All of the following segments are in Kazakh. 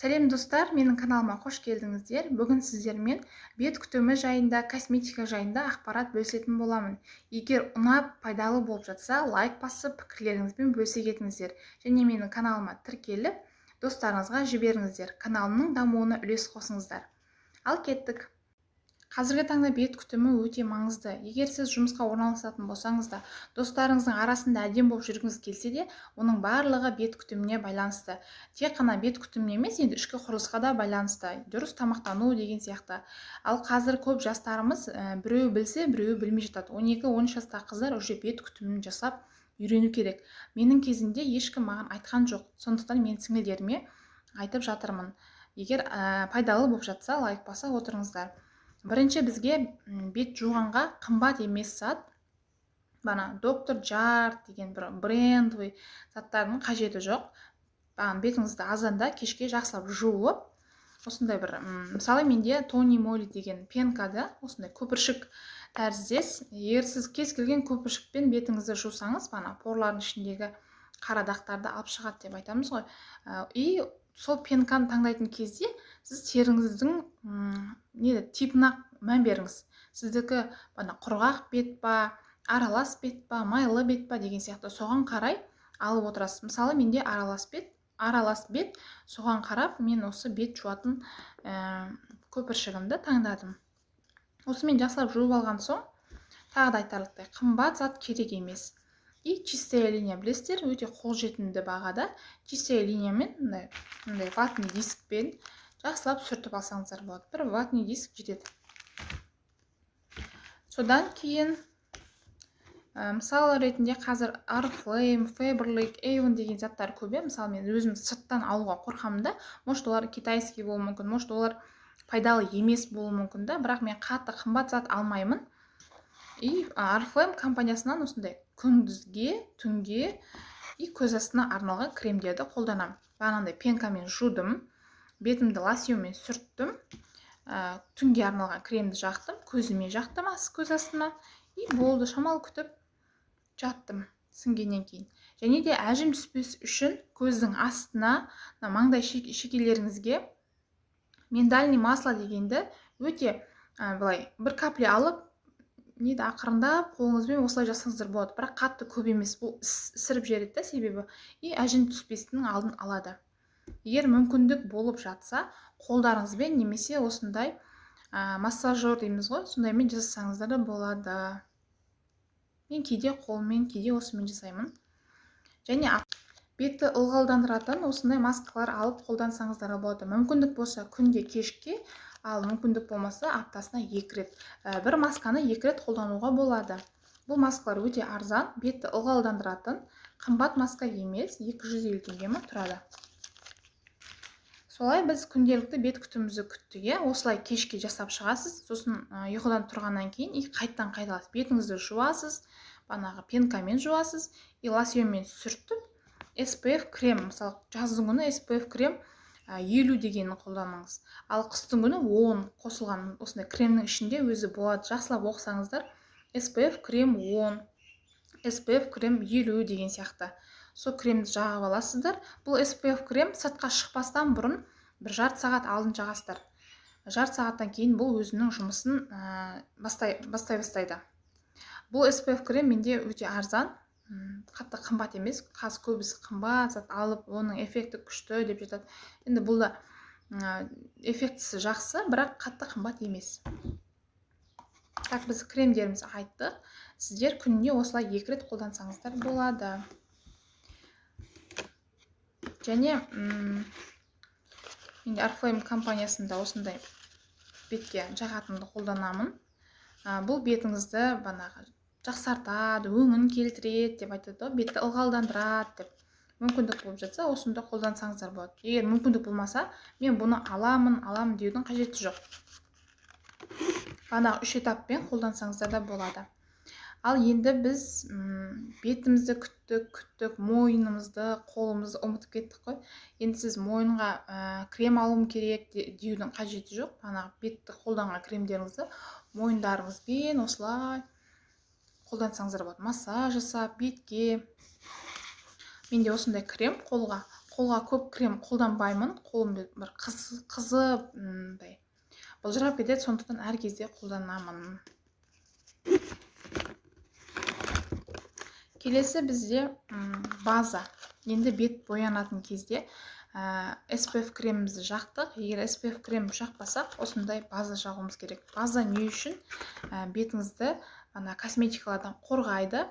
Сәлем, достар! Менің каналыма қош келдіңіздер! Бүгін сіздермен бет күтімі жайында, косметика жайында ақпарат бөлісетін боламын. Егер ұнап, пайдалы болып жатса, лайк басып, пікірлеріңізбен бөлісе кетіңіздер және менің каналыма тіркеліп, достарыңызға жіберіңіздер, каналымның дамуына үлес қосыңыздар. Ал кеттік! Қазіргі таңда бет күтімі өте маңызды. Егер сіз жұмысқа орналасатын болсаңыз да, достарыңыздың арасында әдемі болып жүргіңіз келсе де, оның барлығы бет күтіміне байланысты. Тек қана бет күтіміне емес, енді ішкі құрылысқа да байланысты, дұрыс тамақтану деген сияқты. Ал қазір көп жастарымыз біреуі білсе, біреуі білмей жатады. 12-13 жастағы қыздар уже бет күтімін жасап үйрену керек. Менің кезімде ешкім маған айтқан жоқ, сондықтан мен сіңілдеріме айтып жатырмын. Егер пайдалы болып жатса, лайк баса отырыңыздар. Бірінші бізге бет жуғанға қымбат емес зат, бана Доктор Жарт деген бір брендовый заттардың қажеті жоқ. Бағана бетіңізді азанда, кешке жақсылап жуып, осындай бір, мысалы, менде Тони Моли деген пенкада осындай көпіршік тәріздес. Егер сіз кез келген көпіршікпен бетіңізді жусаңыз, бағана порлардың ішіндегі қара дақтарды алып шығады деп айтамыз ғой. И сол пенканы таңдайтын кезде сіз теріңіздің не типіне мән беріңіз. Сіздікі бана құрғақ бет па, аралас бет па, майлы бет па деген сияқты, соған қарай алып отырасыз. Мысалы, менде аралас бет, соған қарап мен осы бет жуатын көпіршігімді таңдадым. Осымен жақсылап жуып алған соң, тағы да айтарлықтай қымбат зат керек емес. И Чистая линия, білесіздер, өте қолжетімді бағада. Чистая линиямен мындай ватный дискпен жақсылап сүртіп алсаңыздар болады. Бір ватный диск жетеді. Содан кейін мысал ретінде қазір Oriflame, Faberlic, Avon деген заттар көп, иә. Мысалы, мен өзім сырттан алуға қорқамын да. Может, олар китайский болуы мүмкін, может, олар пайдалы емес болуы мүмкін да, бірақ мен қатты қымбат зат алмаймын. И Oriflame компаниясынан осындай күндізге, түнге и көз астына арналған кремдерді қолданамын. Бағанағыдай пенкамен жудым, бетімді лосьонмен сүрттім, түнге арналған кремді жақтым, көзіме жақтым, көз астына, и болды, шамалы күтіп жаттым сіңгеннен кейін. Және де әжім түспес үшін көздің астына, мына маңдай шекелеріңізге миндальный масло дегенді өте былай бір капля алып, неді, ақырындап қолыңызбен осылай жасаңыздар болады, бірақ қатты көп емес. Бұл ісіріп жібереді да себебі, и әжім түспесінің алдын алады. Егер мүмкіндік болып жатса, қолдарыңызбен немесе осындай массажер дейміз ғой, сондаймен жасасаңыздар да болады. Мен кейде қолыммен, кейде осымен жасаймын. Және бетті ылғалдандыратын осындай маскалар алып қолдансаңыздар да болады. Мүмкіндік болса, күнде кешке, ал мүмкіндік болмаса, аптасына екі рет. Бір масканы екі рет қолдануға болады. Бұл маскалар өте арзан, бетті ылғалдандыратын, қымбат маска емес, 250 теңге ма тұрады. Солай біз күнделікті бет күтімімізді күттік, иә. Осылай кешке жасап шығасыз, сосын ұйқыдан тұрғаннан кейін и қайтадан қайталайсыз: бетіңізді жуасыз, бағанағы пенкамен жуасыз и лосьонмен сүртіп, SPF крем, мысалы, жаздың күні SPF крем 50 дегенін қолданыңыз, ал қыстың күні 10 қосылған осындай кремнің ішінде өзі болады. Жақсылап оқысаңыздар, SPF крем 10, SPF крем 50 деген сияқты, сол кремді жағып аласыздар. Бұл SPF крем сыртқа шықпастан бұрын бір жарты сағат алдын жағасыздар. Жарты сағаттан кейін бұл өзінің жұмысын бастай бастайды. Бұл SPF крем менде өте арзан, қатты қымбат емес. Қазір көбісі қымбат зат алып, оның эффекті күшті деп жатады. Енді бұл да эффектісі жақсы, бірақ қатты қымбат емес. Так, біз кремдерімізді айттық. Сіздер күніне осылай екі рет қолдансаңыздар болады. Және менде Oriflame компаниясында осындай бетке жағатынды қолданамын. Бұл бетіңізді бағанағы жақсартады, өңін келтіреді деп айтады ғой, бетті ылғалдандырады деп. Мүмкіндік болып жатса, осыны қолдансаңыздар болады. Егер мүмкіндік болмаса, мен бұны аламын, аламын деудің қажеті жоқ. Бағанағы үш этаппен қолдансаңыздар да болады. Ал енді біз бетімізді күттік, күттік, мойнымызды, қолымызды ұмытып кеттік қой. Енді сіз мойынға крем алуым керек деудің қажеті жоқ. Бағанағы бетті қолданған кремдеріңізді мойындарыңызбен осылай қолдансаңыздар болады, массаж жасап бетке. Менде осындай крем қолға. Қолға көп крем қолданбаймын, қолым бір қызып, мындай былжырап кетеді, сондықтан әр кезде қолданамын. Келесі бізде база. Енді бет боянатын кезде SPF кремімізді жақтық. Егер SPF крем жақпасақ, осындай база жағуымыз керек. База не үшін? Бетіңізді ана косметикалардан қорғайды,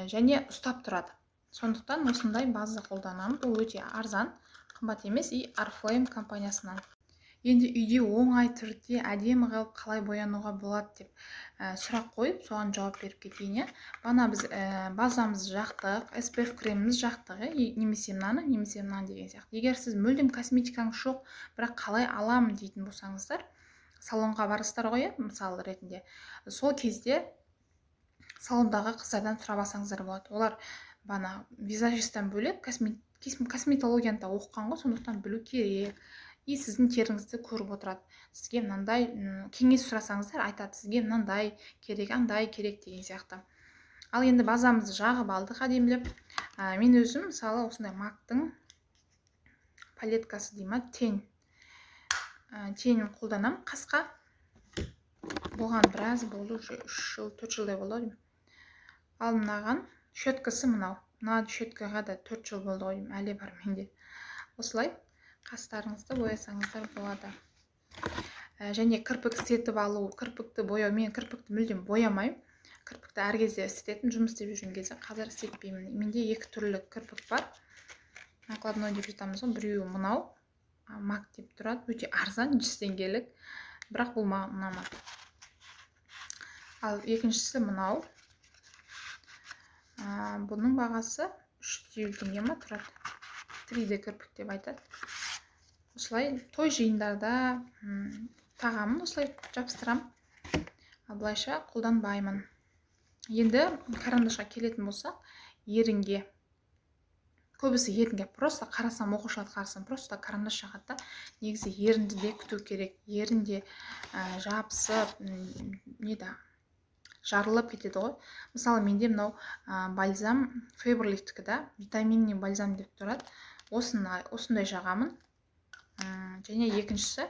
және ұстап тұрады. Сондықтан осындай база қолданамын. Бұл өте арзан, қымбат емес, и Oriflame компаниясынан. Енді үйде оңай түрде әдемі қылып қалай боянуға болады деп сұрақ қойып, соған жауап беріп кетейін. Бана біз базамызды жақтық, SPF кремімізді жақтық, немесе мынаны, немесе мынаны деген сияқты. Егер сіз мүлдем косметикаңыз жоқ, бірақ қалай аламын дейтін болсаңыздар, салонға барасыздар ғой, мысал ретінде. Сол кезде салондағы қыздардан сұрап алсаңыздар болады. Олар бана визажисттен бөлек косметологияны да оқыған ғой, сондықтан білу керек. И сіздің теріңізді көріп отырады. Сізге мынандай кеңес сұрасаңыздар айтады, сізге мынандай керек, андай керек деген сияқты. Ал енді базамызды жағып алдық әдемілеп. Мен өзім мысалы осындай MAC-тың палеткасы дей ма, тень. Тенін қолданамын қасқа. Бұған біраз болды, уже 3 жыл, 4 жылдай болды ғой деймін. Ал мынаған щеткасы мынау. Мына щеткаға да 4 жыл болды ғой деймін, әлі бар менде. Осылай қастарыңызды боясаңыздар болады. Және кірпік істетіп алу, кірпікті бояу. Мен кірпікті мүлдем боямаймын. Кірпікті әр кезде істететін, жұмыс істеп жүрген кезде, қазір істетпеймін. Менде екі түрлі кірпік бар. Накладной деп жатамыз ғой, біреуі мынау, MAC деп тұрады, өте арзан, 100 теңгелік, бірақ бұл маған ұнамады. Ал екіншісі мынау. Бұның бағасы 350 теңге ма тұрады. 3D кірпік деп айтады. Осылай той жиындарда тағамын, осылай жабыстырамын. Ал былайша қолданбаймын. Енді карандашқа келетін болсақ, ерінге. Көбісі ерінге просто қарасам, оқушыларды қарасам, просто карандаш жағады да. Негізі ерінді де күту керек. Ерін де жабысып, не да, жарылып кетеді ғой. Мысалы, менде мынау бальзам Фаберликтікі да, витаминный бальзам деп тұрады. Осындай жағамын. Және екіншісі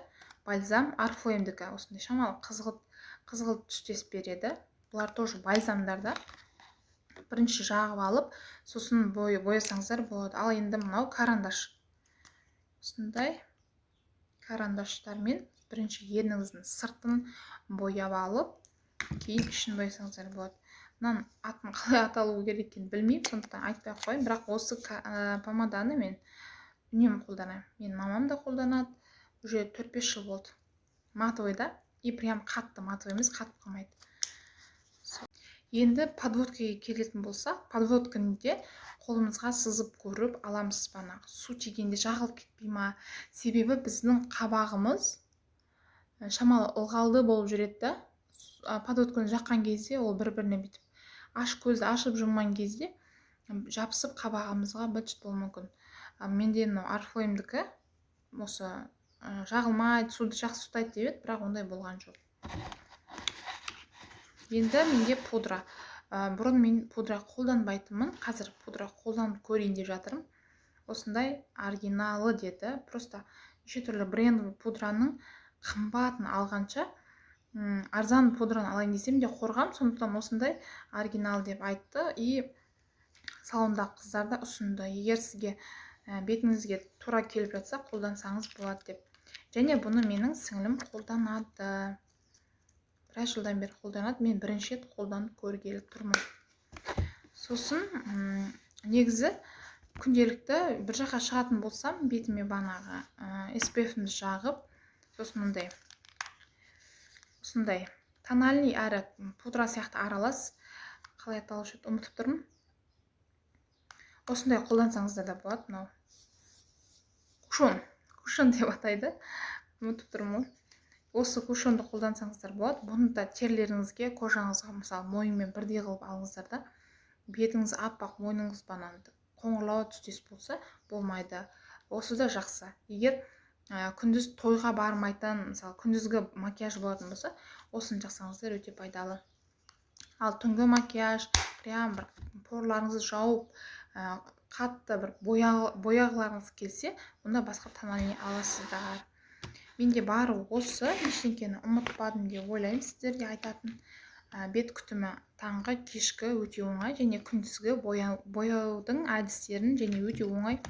бальзам Oriflame'дікі, осындай шамалы қызғылт түстес береді. Бұлар тоже бальзамдар да. Бірінші жағып алып, сосын боясаңыздар болады. Ал енді мынау карандаш. Осындай карандаштармен бірінші ерніңіздің сыртын бояп алып, кейін ішін боясаңыздар болады. Мынаның атын қалай аталуы керек екенін білмеймін, сондықтан айтпай ақ қояйын. Бірақ осы помаданы мен үнемі қолданамын. Менің мамам да қолданады. Уже 4-5 жыл болды. Матовый да, и прям қатты матовый емес, қатып қалмайды. Енді подводкаға келетін болсақ, подводканы де қолымызға сызып көріп аламыз банағы. Су тигенде жағылып кетпей ма? Себебі біздің қабағымыз шамалы ылғалды болып жүреді да. Подводканы жаққан кезде ол бір-біріне бүйтіп аш көзді ашып жұмған кезде жабысып қабағымызға быт-шыт болуы мүмкін. Менде мынау Oriflame'дікі осы жағылмайды, суды жақсы ұстайды деп еді, бірақ ондай болған жоқ. Енді менде пудра. Бұрын мен пудра қолданбайтынмын, қазір пудра қолданып көрейін деп жатырмын. Осындай оригиналы деді. Просто неше түрлі брендовый пудраның қымбатын алғанша, арзан пудраны алайын десем де қорғам, сондықтан осындай оригинал деп айтты. И салондағы қыздар да ұсынды. Егер сізге бетіңізге тура келіп жатса, қолдансаңыз болады деп. Және бұны менің сіңлім қолданады. Біраз жылдан бері қолданады. Мен бірінші рет қолданып көргелі тұрмын. Сосын, негізі күнделікті бір жаққа шығатын болсам, бетіме банағы S P F-імді жағып, сосын мындай осындай тональный әрі пудра сияқты аралас, қалай аталушы еді, ұмытып тұрмын. Осындай қолдансаңыздар да болады. Мынау кушон, кушон деп атайды, ұмытып тұрмын ғой. Осы кушонды қолдансаңыздар болады. Бұны да терілеріңізге, кожаңызға, мысалы, мойынмен бірдей қылып алыңыздар да, бетіңіз аппақ, мойныңыз бананды қоңырлау түстес болса болмайды. Осы да жақсы. Егер күндіз тойға бармайтын, мысалы, күндізгі макияж болатын болса, осыны жақсаңыздар өте пайдалы. Ал түнгі макияж, прям бір порларыңызды жауып, Қатты бір бояғыларыңыз келсе, онда басқа тональный аласыздар. Менде бары осы, ештеңкені ұмытпадым деп ойлаймын. Сіздерге айтатын бет күтімі таңғы, кешкі өте оңай және күндізгі бояудың әдістерін және өте оңай,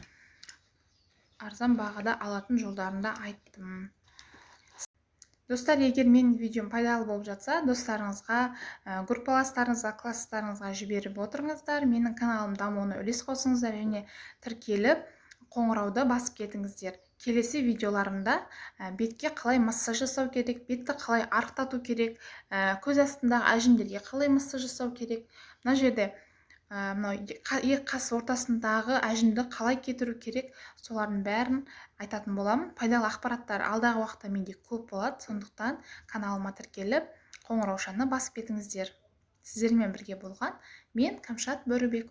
арзан бағада алатын жолдарын да айттым. Достар, егер менің видеом пайдалы болып жатса, достарыңызға, группаластарыңызға, класстарыңызға жіберіп отырыңыздар. Менің каналым дамуына үлес қосыңыздар және тіркеліп, қоңырауды басып кетіңіздер. Келесі видеоларымда бетке қалай массаж жасау керек, бетті қалай арықтату керек, көз астындағы әжімдерге қалай массаж жасау керек, мына жерде мынау екі қас ортасындағы әжімді қалай кетіру керек, солардың бәрін айтатын боламын. Пайдалы ақпараттар алдағы уақытта менде көп болады, сондықтан каналыма тіркеліп, қоңыраушаны басып кетіңіздер. Сіздермен бірге болған мен, Камшат Бөрібек.